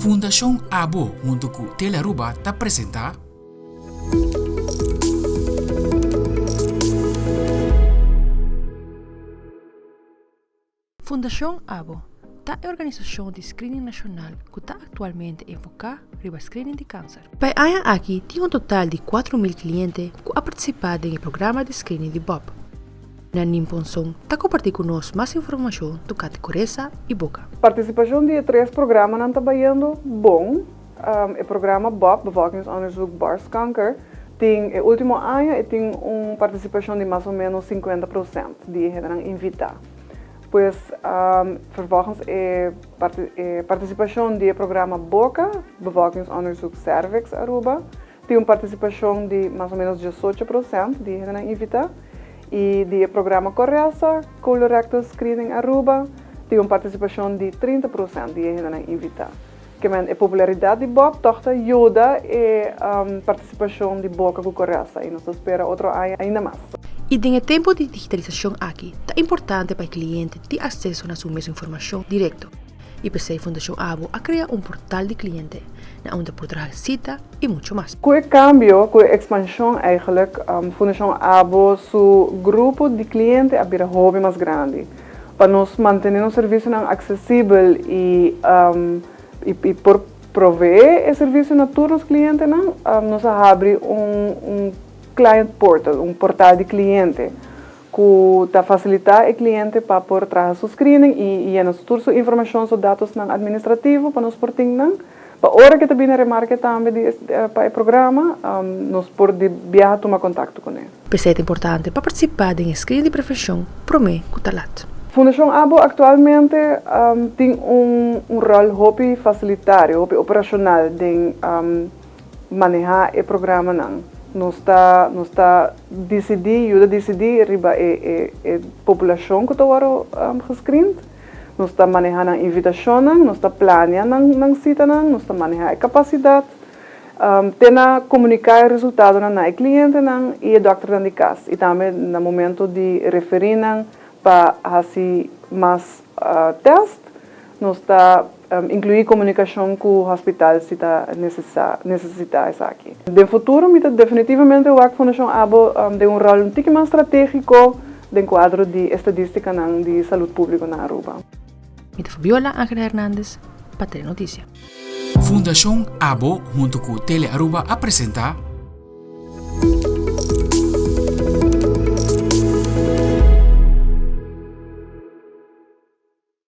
Fundashon Abo hunto ku Telearuba ta presenta. Fundashon Abo ta e organisashon di screening nashonal ku ta aktualmente enfoká riba screening di kanser. Pa e aña aki tin un total di 4000 kliente ku a partisipá den e programa di screening di Bob. Nanine Ponson ta kompartí ku nos mas informashon tokante Koresa i Boka. Partisipashon di e tres programanan ta bayendo bon. E programa bob, Bevolkingsonderzoek Borstkanker, tin e último aña e tin un partisipashon di mas o ménos sinkuenta prosènt di e hendenan invitá. Pues vervolgens e partisipashon di e programa Boka, Bevolkingsonderzoek Cervix Aruba, Tin un partisipashon di mas o ménos diesocho prosènt di hendenan invitá i di e programa Coresa, Colorectal Screening Aruba, tin un partisipashon di 30 prosènt di e hendenan invitá. Ke men e popularidat di Bob tòg ta yuda e partisipashon di Boka ku Coresa i nos ta spera otro aña ainda mas. I den e tempu di digitalisashon aki ta importante pa e kliente tin akseso na su mes informashon direkto. I p'esei Fundashon Abo a krea un portal di kliente na unda por traha sita i muchu mas. Ku e kambio, ku e ekspanshon eigentlik, Fundashon Abo su grupo di kliente a bira hopi mas grandi. Pa nos mantené nos servisionan aksesibel i i por proveé e servisio na tur nos klientenan, nos a habri un un client portal, un portal di kliente. Ku ta fasilitá e kliente pa por traha su screening i yena tur su informashon, su datosnan administrativo pa nos por tin nan. Pa ora ke ta bini remarke tambe di pa e programa, nos por di biaha tuma kontakto kuné. P'esei ta importante pa partisipá den e screening di prevenshon promé ku ta lat. Fundashon Abo aktualmente tin un un ròl hopi fasilitario, hopi operashonal den manehá e programanan. Nos ta nos ta disidí, yuda disidí riba e e e populashon ku ta wòrdu gescreend. Nos ta manehá nan invitashonnan, nos ta plania nan nan sitanan, nos ta manehá e kapasidat te na komuniká e resultadonan na e klientenan i e dòkternan di kas i tambe na momento di referí nan pa hasi mas tèst. Nos ta inkluí komunikashon ku hospital si ta nesesitá esaki. Den futuro mi ta definitivamente wak Fundashon Abo den un ròl un tiki mas stratégiko den kuadro di estadístikanan di salud públiko na Aruba. Mi ta Fabiola Angela Hernandez pa Telenoticia. Fundashon Abo hunto ku Telearuba a presentá.